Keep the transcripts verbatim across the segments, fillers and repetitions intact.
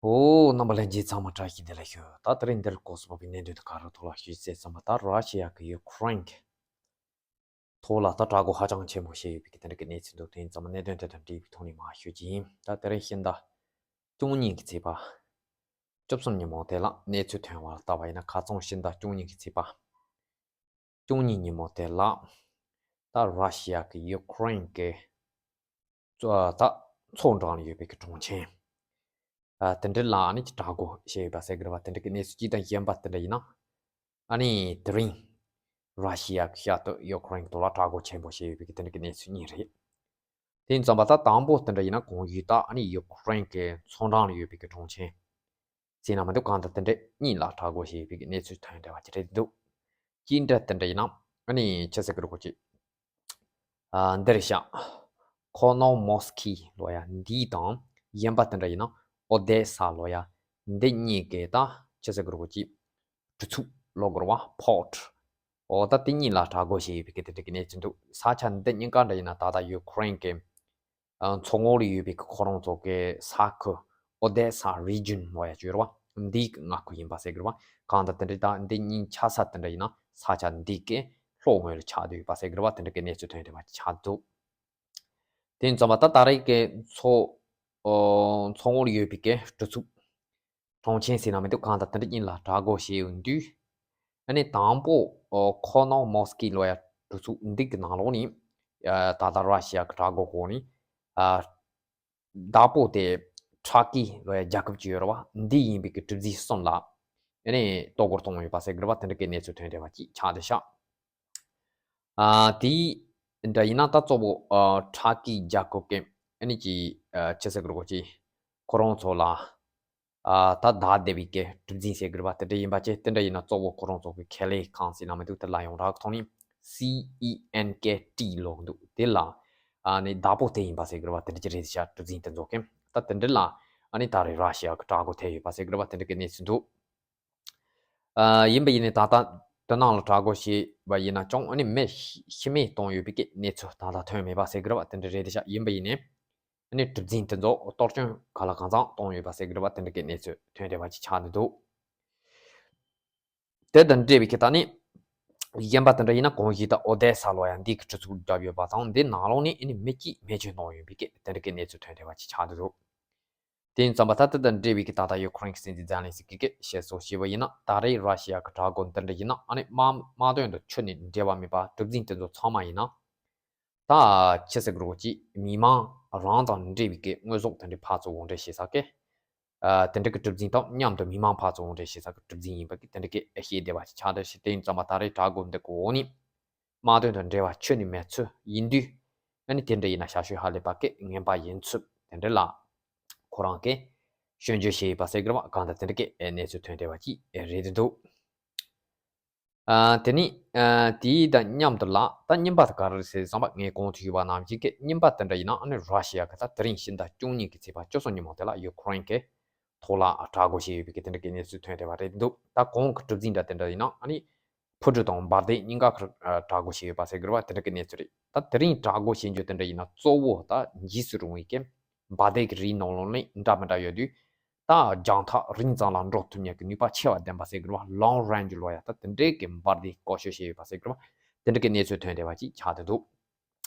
ཨོ། རྣམ་པ་ལྷན་རྒྱས་ཚང་མ་བཀྲ་ཤིས་བདེ་ལེགས་ཞུ། ད་དེ་རིང་འདིར་སྐོར་སོགས་པའི་གནད་དོན་དུ་ག་རེ་ཐོག་ལ་ཞུས་ཚེ་ཚང་མ། ད་ར་ཤི་ཡ་གི་ཡུ་ཁུ་རེན་གི་ཐོག་ལ་ད་དྲག་རྒོལ་ཧ་ཅང་ཆེན་པོ་བྱས་ཡོད་པའི་གི་དེ་འདྲ་གི་གནས་ཚུལ་འདུག་དེ་ཡིན་ཙང་མ་གནད་དོན་དེ་དང་འབྲེལ་བའི་ཐོག་ནས་མར་ཞུ་རྒྱུ་ཡིན། ད་དེ་རིང་ཕྱི་ཟླ་བཅུ་གཉིས་ཀྱི་ཚེས་པ་བཅུ་གསུམ་ཉིན་མོ་དེ་ལ་གནས་ཚུལ་ཐོན་པ་ལ་བལྟས་པ་ཡིན་ན། ཁ་སང་ཕྱི་ཟླ་བཅུ་གཉིས་ཀྱི་ཚེས་པ་བཅུ་གཉིས་ཉིན་མོ་དེ་ལ་ད་ར་ཤི་ཡ་གི་ཡུ་ཁུ་རེན་གི་ད་མཚོ་འགྲམ་ལ་ཡོད་པའི་གི་གྲོང་ཁྱེར། ཨ། དེ་འདྲ་ལ་ཨ་ནི་དྲག་རྒོལ་བྱས་ཡོད་པ་ཟེར་གི་རེད་བ། དེ་འདྲ་གི་གནས་ཚུལ་གཅིག་དང་། གཞན་པ་དེ་འདྲ་ཡིན་ན་ཨ་ནི་དེ་རིང་ར་ཤི་ཡ་གི་ཤར་དུ་ཡུ་ཁུ་རེན་གི་ཐོག་ལ་དྲག་རྒོལ་ཆེན་པོ་བྱས་ཡོད་པའི་གི་དེ་འདྲ་གི་གནས་ཚུལ་གཉིས་རེད། དེ་ཡིན་ཙང་མ་ད་དང་པོ་དེ་འདྲ་ཡིན་ན་གོང་ཞུས་ལྟར་ཨ་ནི་ཡུ་ཁུ་རེན་གི་མཚོ་འགྲམ་ལ་ཡོད་པའི་གི་གྲོང་ཁྱེར་ཟེར་ན་མི་འདུག་གང་ལྟར་དེ་འདྲ་གཉིས་ལ་དྲག་རྒོལ་བྱས་ཡོད་པའི་གི་གནས་ཚུལ་ཐོན་བསྡད་པ་ཅིག་རེད་འདུག་ཅི་འདྲ་དེ་འདྲ་ཡིན་ན་ཨ་ནི་ཆི་ཟེར་གི་རེད་གོ་ཅིག་ཨ། འདིར་བཞག་ཁོ་ནོ་མོ་སི་ཁི་ལོ་ཡ་འདི་དང་། གཞན་པ་དེ་འདྲ་ཡིན་ན་ཨོ་དེ་ས་ལོ་ཡ་འདི་གཉིས་ཀའི་ད་ཆི་ཟེར་གི་རེད་གོ་ཅིག་གྲུ་ཚུགས་ལོ་གོར་བ་པོར་ཊི། ཨོ། ད་དེ་གཉིས་ལ་དྲག་རྒོལ་བྱས་ཡོད་པའི་གི་དེ་འདྲ་གི་གནས་ཚུལ་འདུག་ས་ཆ་འདི་གཉིས་ཀ་འདྲ་ཡིན་ན་ད་ལྟ་ཡུ་ཁུ་རེན་གི་ཨ། མཚོ་ངོས་ལ་ཡོད་པའི་གི་ཁོ་རང་ཚོ་གི་ས་ཁུལ་ཨོ་དེ་ས་རི་ཇན་ལབ་ཡ་ཅིག་ཡོད་རེད་བ། འདིའི་གི་མངའ་ཁུལ་ཡིན་པ་ཟེར་གི་རེད་བ། གང་ལྟར་དེ་འདྲ་ད་འདི་གཉིས་ཆ་ས་དེ་འདྲ་ཡིན་ན་ས་ཆ་འདི་གི་ལྷོ་ངོས་ལ་ཆགས་བསྡད་ཡོད་པ་ཟེར་གི་རེད་བ། དེ་འདྲ་གི་གནས་ཚུལ་ཐོན་བསྡད་པ་ཆགས་འདུག་དེ་ཡིན་ཙང་མ་ད་ད་རེས་གི་མཚོ་ཨོ། མཚོ་ངོས་ལ་ཡོད་པའི་གི་གྲུ་ཚུགས་གྲོང་ཁྱེར་ཟེར་ན་མི་འདུག་གང་ལྟར་དེ་འདྲ་གཉིས་ལ་དྲག་རྒོལ་བྱས་ཡོང་དུས། ཨ་ནི་དང་པོ་ཨོ། ཁོ་ནོ་མོ་སི་ཁི་ལབ་ཡ་གྲུ་ཚུགས་འདི་གི་ནང་ལོགས་ནས་ཨ། ད་ལྟ་ར་ཤི་ཡ་གི་དྲག་རྒོལ་འོག་ནས་ཨ། བདག་པོ་དེ་ཊར་ཀི་ལབ་ཡ་རྒྱལ་ཁབ་ཅིག་ཡོད་རེད་བ། འདི་ཡིན་པའི་གི་གྲུ་གཟིངས་གསུམ་ལ་ཨ་ནི་གཏོར་རྒོལ་བཏང་ཡོད་པ་ཟེར་གི་རེད་བ། དེ་འདྲ་གི་གནས་ཚུལ་ཐོན་བསྡད་པ་ཅིག་ཆགས་བསྡད་ཤག་ཨ། དེ་འདྲ་ཡིན་ན་ད་གཙོ་བོ་ཨ། ཊར་ཀི་རྒྱལ་ཁབ་ཀྱི་ཨ་ནི་ཅིག་ཨ། ཆི་ཟེར་གི་རེད་གོ་ཅིག་ཁོ་རང་ཚོ་ལ་ཨ། ད་བདག་བསྡད་པའི་གི་གྲུ་གཟིངས་ཟེར་གི་རེད་བ། དེ་འདྲ་ཡིན་པ་བྱས། དེ་འདྲ་ཡིན་ན་གཙོ་བོ་ཁོ་རང་ཚོ་གི་ཁེ་ལས་ཁང་ཟེར་ན་མི་འདུག་དེ་ལ་ཡོངས་གྲགས་ཐོག་ནས་སི་ཨི་ཨེན་ཀེ་ཊི་ལབ་འདུག་དེ་ལ་ཨ་ནི་བདག་པོ་དེ་ཡིན་པ་ཟེར་གི་རེད་བ། དེ་འདྲ་ཅིག་རེད་ཤག་གྲུ་གཟིངས་དེ་ཚོ་གི། ད་དེ་འདྲ་ལ་ཨ་ནི་ད་རེས་ར་ཤི་ཡ་གི་དྲག་རྒོལ་ཐེབས་ཡོད་པ་ཟེར་གི་རེད་བ། དེ་འདྲ་གི་གནས་ཚུལ་འདུག་ཨ། ཡིན་པ་ཡིན་ནའི་ད་ལྟ་དེ་ནང་ལ་དྲག་རྒོལ་བྱས་པ་ཡིན་ན་ཀྱང་ཨ་ནི་མི་ཤི་རྨས་བཏང་ཡོད་པའི་གི་གནས་ཚུལ་ད་ལྟ་ཐོན་མེད་པ་ཟེར་གི་རེད་བ། དེ་འདྲ་རེད་ཤག་ཡིན་པ་ཡིན་ནའི་ཨ་ནི་གྲུ་གཟིངས་དེ་ཚོ་གཏོར་སྐྱོན་ག་ལ་གང་འཚམ་བཏང་ཡོད་པ་ཟེར་གི་རེད་བ། དེ་འདྲ་གི་གནས་ཚུལ་ཐོན་བསྡད་པ་ཅིག་ཆགས་བསྡད་འདུག་དེ་དང་འབྲེལ་བའི་གི་ད་ནི་གཞན་པ་དེ་འདྲ་ཡིན་ན་གོང་ཞུས་ལྟར་ཨོ་དེ་ས་ལབ་ཡ་འདི་གི་གྲུ་ཚུགས་བརྒྱབ་ཡོད་པ་དང་། འདི་ནང་ལོགས་ནས་ཨ་ནི་མི་གཅིག་རྨས་སྐྱོན་བཏང་ཡོད་པའི་གི་དེ་འདྲ་གི་གནས་ཚུལ་ཐོན་བསྡད་པ་ཅིག་ཆགས་བསྡད་འདུག་དེ་ཡིན་ཙང་མ་ད་ལྟ་དང་འབྲེལ་བའི་གི་ད་ལྟ་ཡུ་ཁུ་རེན་གྱི་སྲིད་འཛིན་ཛེ་ལན་སི་ཀི་གིས་བཤད་སྲོལ་བྱས་པ་ཡིན་ན། ད་རེས་ར་ཤི་ཡ་གི་དྲག་རྒོལ་འདི་འདྲ་ཡིན་ན་ཨ་ནི་དམག་དམག་དོན་དང་ཁྱོན་ནས་འབྲེལ་བ་མེད་པ་གྲུ་གཟིངས་དེ་ཚོ་ཚང་མ་ཡིན་ན། ད་ཆི་ཟེར་གི་རེད་གོ་ཅིག་མི་མང་རང་དང་འབྲེལ་བའི་གི་དངོས་ཟོག་དེ་འདྲ་ཕར་ཚུར་དབོར་འདྲེན་བྱེད་ས་གི། ཨ། དེ་འདྲ་གི་གྲུ་གཟིངས་དང་མཉམ་དུ་མི་མང་ཕར་ཚུར་དབོར་འདྲེན་བྱེད་ས་གི་གྲུ་གཟིངས་ཡིན་པ་གི་དེ་འདྲ་གི་བཤད་བསྡད་པ་ཅིག་ཆགས་བསྡད་ཤག་དེ་ཡིན་ཙང་མ་ད་རེས་དྲག་རྒོལ་འདི་གི་འོག་ནས། དམག་དོན་དང་འབྲེལ་བ་ཁྱོན་ནས་མེད་ཚུལ་ཡིན་དུས། ཨ་ནི་དེ་འདྲ་ཡིན་ན་ཞག་ཤོས་ཧ་ལས་པ་གི་ངན་པ་ཡིན་ཚུལ་དེ་འདྲ་ལ་ཁོ་རང་གིས་སྐྱོན་བརྗོད་བྱས་ཡོད་པ་ཟེར་གི་རེད་བ། གང་ལྟར་དེ་འདྲ་གི་གནས་ཚུལ་ཐོན་བསྡད་པ་ཅིག་རེད་འདུག་ཨ། དེ་ནི། ཨ། དེའི་དང་མཉམ་དུ་ལ་ད་རྙིང་པ་དེ་ག་རེ་རེད་ཟེར་ཙམ་པ། ངས་གོང་དུ་ཞུས་པ་ནང་བཞིན་གི་རྙིང་པ་དེ་འདྲ་ཡིན་ན་ཨ་ནི་ར་ཤི་ཡ་གི་ད་དེ་རིང་ཕྱི་ཟླ་བཅུ་གཉིས་ཀྱི་ཚེས་པ་བཅུ་གསུམ་ཉིན་མོ་དེ་ལ་ཡུ་ཁུ་རེན་གི་ཐོག་ལ་དྲག་རྒོལ་བྱས་ཡོད་པའི་གི་དེ་འདྲ་གི་གནས་ཚུལ་ཐོན་བསྡད་པ་རེད་འདུག་ད་གོང་གི་གྲུ་གཟིངས་འདྲ་དེ་འདྲ་ཡིན་ན་ཨ་ནི་འཕུར་གྲུ་དང་འབར་མདེལ་གཉིས་ཀ་གི་དྲག་རྒོལ་བྱས་ཡོད་པ་ཟེར་གི་རེད་བ། དེ་འདྲ་གི་གནས་ཚུལ་རེད། ད་དེ་རིང་དྲག་རྒོལ་བྱེད་རྒྱུ་དེ་འདྲ་ཡིན་ན་གཙོ་བོ་ད་འཇིགས་སུ་རུང་བའི་གི་འབར་མདེལ་གི་རིགས་ནང་ལོགས་ནས་འདྲ་མི་འདྲ་ཡོད་དུས། ད་རྒྱང་ཐག་རིང་ཙམ་ལ་འགྲོ་ཐུབ་མཁན་གྱི་ནུས་པ་ཆེ་བ་ལྡན་པ་ཟེར་གི་རེད་བ། ལོང་རེན་ཇི་ལབ་ཡ་ད་དེ་འདྲའི་གི་འབར་མདེལ་བཀོལ་སྤྱོད་བྱས་ཡོད་པ་ཟེར་གི་རེད་བ། དེ་འདྲ་གི་གནས་ཚུལ་ཐོན་བསྡད་པ་ཅིག་ཆགས་བསྡད་འདུག་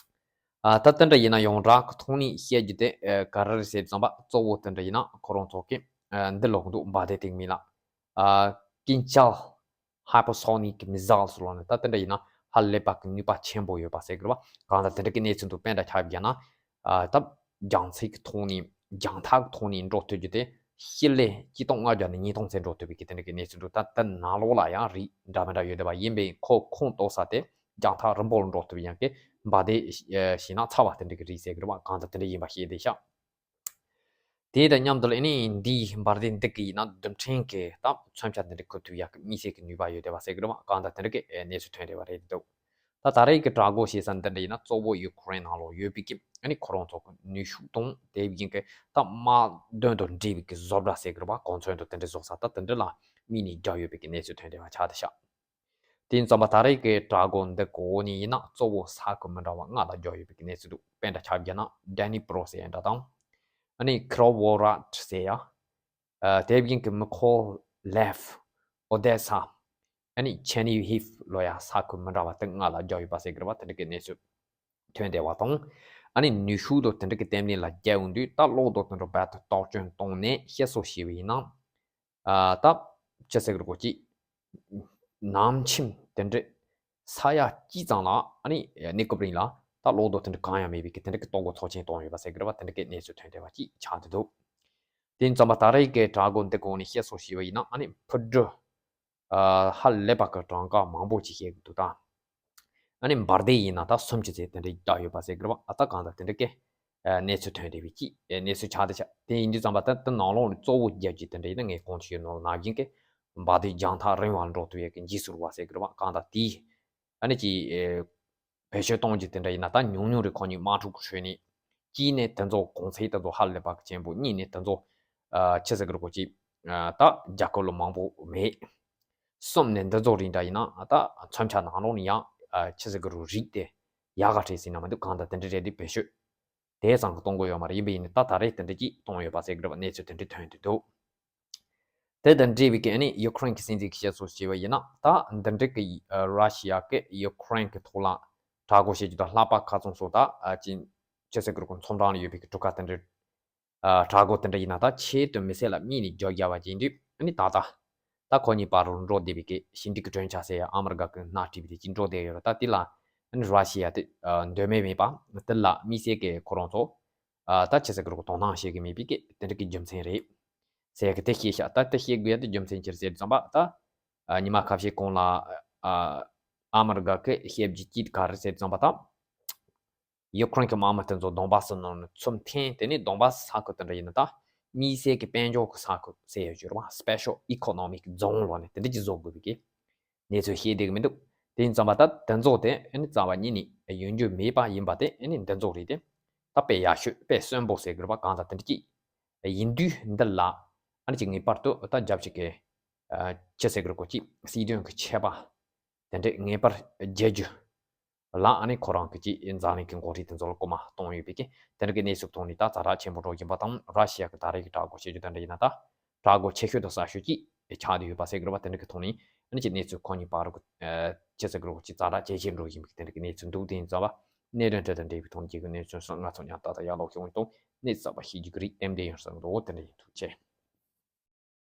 ཨ། ད་དེ་འདྲ་ཡིན་ན་ཡོངས་གྲགས་ཀྱི་ཐོག་ནས་བཤད་རྒྱུ་དེ་ཨ། ག་རེ་རེད་ཟེར་ཙམ་པ། གཙོ་བོ་དེ་འདྲ་ཡིན་ན་ཁོ་རང་ཚོ་གི་ཨ། འདི་ལབ་གི་འདུག་འབར་མདེལ་དེ་གི་མིང་ལ། ཨ། ཀིན་ཅལ་ཧའི་པར་སོ་ནིག་མི་སལ་ལབ་ནས། ད་དེ་འདྲ་ཡིན་ན་ཧ་ལས་པ་གི་ནུས་པ་ཆེན་པོ་ཡོད་པ་ཟེར་གི་རེད་བ། གང་ལྟར་དེ་འདྲ་གི་གནས་ཚུལ་འདུག་དཔེ་འདྲ་ཆ་བཞག་ན། ཨ། ད་རྒྱང་ཚད་ཀྱི་ཐོག་ནས་རྒྱང་ཐག་གི་ཐོག་ནས་འགྲོ་ཐུབ་རྒྱུ་དེ་སྤྱི་ལེ་ཆིག་སྟོང་ལྔ་བརྒྱ་ནས་ཉིས་སྟོང་ཚད་འགྲོ་ཐུབ་པའི་གི་དེ་འདྲ་གི་གནས་ཚུལ་འདུག་ད་དེ་ནང་ལོགས་ལ་ཡང་རིགས་འདྲ་མི་འདྲ་ཡོད་བསྡད་པ་ཡིན་པས། ཁོ་ཁོངས་གཏོགས་ས་དེ་རྒྱང་ཐག་རིང་པོ་ལ་འགྲོ་ཐུབ་ཡང་གི་འབར་མདེལ་ཞེ་ན་ཚ་བ་དེ་འདྲ་གི་རིགས་ཟེར་གི་རེད་བ། གང་ལྟར་དེ་འདྲ་ཡིན་པ་ཤེས་བསྡད་ཤག་དེ་དང་མཉམ་དུ་ལ་ཨ་ནི་འདིའི་འབར་མདེལ་འདི་གི་ཡིན་ན་རྡུལ་ཕྲན་གྱི་ད་མཚོན་ཆ་འདི་འདྲ་ཁུར་ཐུབ་ཡག་གི་དམིགས་བསལ་གྱི་ནུས་པ་ཡོད་བསྡད་པ་ཟེར་གི་རེད་བ། གང་ལྟར་དེ་འདྲ་གི་གནས་ཚུལ་ཐོན་བསྡད་པ་རེད་འདུག་ད་ད་རེས་ཀྱི་དྲག་རྒོལ་བྱེད་ས་འདི་འདྲ་ཡིན་ན་གཙོ་བོ་ཡུ་ཁུ་རེན་ནང་ལོགས་ཡོད་པའི་གི་ཨ་ནི་ཁོ་རང་ཚོ་གི་ནུས་ཤུགས་དང་། དེ་བཞིན་གྱི་ད་དམག་དོན་དང་འབྲེལ་བའི་གི་བཟོ་གྲྭ་ཟེར་གི་རེད་བ། གོ་མཚོན་དང་དེ་འདྲ་བཟོ་ས་ད་དེ་འདྲ་ལ་དམིགས་ནས་བརྒྱབ་ཡོད་པའི་གི་གནས་ཚུལ་ཐོན་བསྡད་པ་ཆགས་བསྡད་ཤག་དེ་ཡིན་ཙང་མ་ད་རེས་ཀྱི་དྲག་རྒོལ་འདི་གོ་ནས་ཡིན་ན་གཙོ་བོ་ས་ཁུལ་མི་འདྲ་བ་ལྔ་ལ་བརྒྱབ་ཡོད་པའི་གི་གནས་ཚུལ་འདུག་དཔེ་འདྲ་ཆ་བཞག་ན་ཌེ་ནི་པྲོ་ཟེར་ཡ་འདྲ་དང་། ཨ་ནི་ཁི་རོ་ཝོ་ར་ཊི་ཟེར་ཡ། ཨ་དེ་བཞིན་གྱི་མི་ཁོ་ལེབ། ཨོ་དེ་ས། ཨ་ནི་ཆེ་ནི་ཧིབ་ལོ་ཡ་ས་ཁུལ་མི་འདྲ་བ་དེ་ལྔ་ལ་རྒྱག་ཡོད་པ་ཟེར་གི་རེད་བ། དེ་འདྲ་གི་གནས་ཚུལ་ཐོན་བསྡད་པ་དང་། ཨ་ནི་ནུས་ཤུགས་དང་དེ་འདྲ་གི་བརྟན་གནས་ལ་རྒྱལ་འོང་དུས་ད་གློག་དང་དེ་འདྲ་རྦད་དེ་བཏགས་སྐྱོན་བཏང་ནས་བཤད་སྲོལ་ཞེས་པ་ཡིན་ན། ཨ་ད་ཅི་ཟེར་གི་རེད་གོ་ཅི། ནམ་ཁྱིམ་དེ་འདྲ་ས་ཡ་གཅིག་ཙམ་ལ་ཨ་ནི་གནས་སྐབས་རིང་ལ་ད་གློག་རྡོ་དེ་འདྲ་གང་ཡང་མེད་པའི་གི་དེ་འདྲ་གི་ལྟོ་གོས་ཚོགས་ཆེན་གཏོང་ཡོད་པ་ཟེར་གི་རེད་བ། དེ་འདྲ་གི་གནས་ཚུལ་ཐོན་བསྡད་པ་ཅིག་ཆགས་བསྡད་འདུག་དེ་ཙམ་པ་ད་རེས་ཀྱི་དྲ་གོ་འདི་གོང་ནས་བཤད་སྲོལ་ཞུས་པ་ཡིན་ན། ཨ་ནི་ཕུ་དྲུ་ཨ་ཧ་ལས་པ་གི་གྲངས་ཀ་མང་པོ་ཅིག་བཤད་གི་འདུག་ད་ཨ་ནི་འབར་མདེལ་ཡིན་ན་ད་སུམ་ཅུ་ཙམ་དེ་འདྲ་བཏགས་ཡོད་པ་ཟེར་གི་རེད་བ། ཨ་ད་གང་ལྟར་དེ་འདྲ་གི་གནས་ཚུལ་ཐོན་བསྡད་པའི་ཅིག་གནས་ཚུལ་ཆགས་བསྡད་ཆགས། དེ་ཡིན་དུས་ཙམ་པ་ད་དེ་ནང་ལོགས་ནས་གཙོ་བོ་རྒྱབ་ཀྱི་དེ་འདྲ་ཡིན་ན། ངས་གོང་དུ་ཞུས་ནོར་ན་བཞིན་གི་འབར་མདེལ་རྒྱང་ཐག་རིང་བ་འགྲོ་ཐུབ་ཡས་ཀྱི་འཇིགས་སུ་རུང་བ་ཟེར་གི་རེད་བ། གང་ལྟར་དེའི་ཨ་ནི་ཅིག་བེད་སྤྱོད་གཏོང་རྒྱུ་དེ་འདྲ་ཡིན་ན་ད་ཉུང་ཉུང་རེད། ཁོ་གཉིས་དམག་འཁྲུག་གི་ཁྲོད་ནས་གཅིག་ནས་དེ་ཚོ་གོང་ཚད་དེ་ཚོ་ཧ་ལས་པ་གི་ཆེན་པོ། གཉིས་ནས་དེ་ཚོ་ཨ་ཆི་ཟེར་གི་རེད་གོ་ཅི། ཨ་ད་རྒྱལ་ཁབ་ལ་མང་པོ་མེད། གསུམ་ནས་འདི་ཚོ་རིགས་འདྲ་ཡིན་ན་ད་མཚོན་ཆ་ནང་ལོགས་ནས་ཡང་ཨ་ཆི་ཟེར་གི་རེད་རིགས་དེ་ཡག་ག་བྲིས་ཟིན་ན་མི་འདུག་གང་ལྟར་དེ་འདྲ་རེད་དེ་བེད་སྤྱོད་དེ་ཙམ་གི་གཏོང་དགོས་ཡོད་མ་རེད། ཡིན་པ་ཡིན་ནའི་ད་ད་རེས་དེ་འདྲ་ཅིག་གཏོང་ཡོད་པ་ཟེར་གི་རེད་བ། གནས་ཚུལ་དེ་འདྲ་ཐོན་དུ་འདུག་དེ་དང་འབྲེལ་བའི་གི་ཨ་ནི་ཡུ་ཁུ་རེན་གྱི་སྲིད་འཛིན་གྱིས་བཤད་སྲོལ་བྱས་པ་ཡིན་ན། ད་འདི་འདྲ་གི་ཨ་ར་ཤི་ཡ་གི་ཡུ་ཁུ་རེན་གྱི་ཐོག་ལ་དྲག་རྒོལ་བྱེད་རྒྱུ་དང་ལྷག་པ་ཁ་ཚོན་སོགས། ད་ཨ་ཅིན་ཅི་ཟེར་གི་རེད་གོ། མཚོ་འགྲམ་ལ་ཡོད་པའི་གི་གྲུ་ཁ་དེ་འདྲ་ཨ་དྲག་རྒོལ་དེ་འདྲ་ཡིན་ན་ད་ཆེད་དུ་མི་སེར་ལ་རྨས་ནས་རྒྱག་རྒྱག་པ་བྱེད་དུས། ཨ་ནི་ད་ལྟ་ད་ཁོ་གཉིས་བར་རུ་འགྲོ་བསྡད་པའི་གི་ཞི་འགྲིག་གི་གྲོས་འཆར་ཟེར་ཡ་ཨ་མི་རི་ཀ་གི་སྣེ་ཁྲིད་པའི་དེ་ཅིག་འགྲོ་བསྡད་ཡོད་རེད། ད་དེ་ལ་ཨ་ནི་ར་ཤི་ཡ་དེ་ཨ་འདོད་མོས་མེད་པ། དེ་ལ་དམིགས་བསལ་གྱི་ཁོ་རང་ཚོ་ཨ་ད་ཆི་ཟེར་གི་རེད་གོ། དོ་སྣང་བྱེད་གི་མེད་པའི་གི་དེ་འདྲ་གི་རྒྱུ་མཚན་རེད་ཟེར་གི་དེ་བཤད་ཤག་ད་དེ་བཤད་དགོས་ཡ་དེ་རྒྱུ་མཚན་ཅི་རེད་ཟེར་ཙམ་པ། ད་ཨ་ཉི་མ་ཁ་ཤས་གོང་ལ་ཨ་ཨ་མི་རི་ཀ་གི་བཤད་རྒྱུ་ཅིག་ག་རེ་ཟེར་ཙམ་པ། ད་ཡུ་ཁུ་རེན་གྱི་དམག་མི་དེ་ཚོ་དོན་བྷ་སི་ནང་ནས་ཚུར་འཐེན། དེ་ནས་དོན་བྷ་སི་ས་ཁུལ་དེ་འདྲ་ཡིན་ན་ད་དམིགས་བསལ་གྱི་དཔལ་འབྱོར་གྱི་ས་ཁུལ་ཟེར་ཡོད་ཀྱི་རེད་བ། སི་པེ་ཤལ་ཨི་ཀོ་ནོ་མིག་ཛོན་ལབ་ནས་དེ་འདྲ་ཅིག་བཟོ་དགོས་པའི་གི་གནས་ཚུལ་བཤད་བསྡད་གི་མི་འདུག་དེ་ཡིན་ཙམ་པ་ད་དེ་ཚོ་དེ་ཨ་ནི་རྩ་བ་ཉིད་ནས་ཡོང་རྒྱུ་མེད་པ་ཡིན་པ་དེ། ཨ་ནི་འདི་ཚོ་རེད་དེ། ད་དཔེ་ཡག་ཤོས་དཔེ་གསོན་པོ་ཟེར་གི་རེད་བ། གང་ལྟར་དེ་འདྲ་ཅིག་ཡིན་དུས་འདི་ལ་ཨ་ནི་ཅིག་ངེས་པར་དུ་ད་རྒྱབ་ཅིག་གི་ཨ་ཅི་ཟེར་གི་རེད་གོ་ཅི། སྲིད་དོན་གྱི་ཆད་པ་དེ་འདྲ་ངེས་པར་བརྒྱབ་རྒྱུ་ལ། ཨ་ནི་ཁོ་རང་གི་ཅིག་འཛམ་གླིང་གི་འགོ་ཁྲིད་དེ་ཚོ་ལ་སྐུལ་མ་གཏོང་ཡོད་པའི་གི་དེ་འདྲ་གི་གནས་ཚུལ་ཐོག་ནས་ད་ཛ་དྲག་ཆེན་པོ་འགྲོ་བཞིན་པ་དང་། ར་ཤི་ཡ་གི་ད་རེས་ཀྱི་དྲག་རྒོལ་བྱེད་རྒྱུ་དེ་འདྲ་ཡིན་ན་ད་དྲག་རྒོལ་ཆེ་ཤོས་དང་གསར་ཤོས་ཅིག་ཆགས་བསྡད་ཡོད་པ་ཟེར་གི་རེད་བ། དེ་འདྲ་གི་ཐོག་ནས་ཨ་ནི་ཅིག་གནས་ཚུལ་ཁོ་གཉིས་བར་གྱི་ཨ་ཅི་ཟེར་གི་རེད་གོ་ཅིག་ཛ་དྲག་ཇེ་ཆེར་འགྲོ་བཞིན་པའི་དེ་འདྲ་གི་གནས་ཚུལ་འདུག་དེ་ཡིན་ཙང་བ་གནད་དོན་དེ་དང་འབྲེལ་བའི་ཐོག་ནས་ཅིག་གི་གནས་ཚུལ་སོགས་ང་ཚོ་མཉམ་དུ་ད་ཡར་ཀློག་ཞུ་འོང་དང་། གནས་ཚུལ་གསར་པ་ཤེས་རྒྱུ་གི་རིགས་ཏན་ཏན་ཡོང་ས་འདུག་དེ་འདྲ་ཡིན། ཐུགས་རྗེ་ཆེ།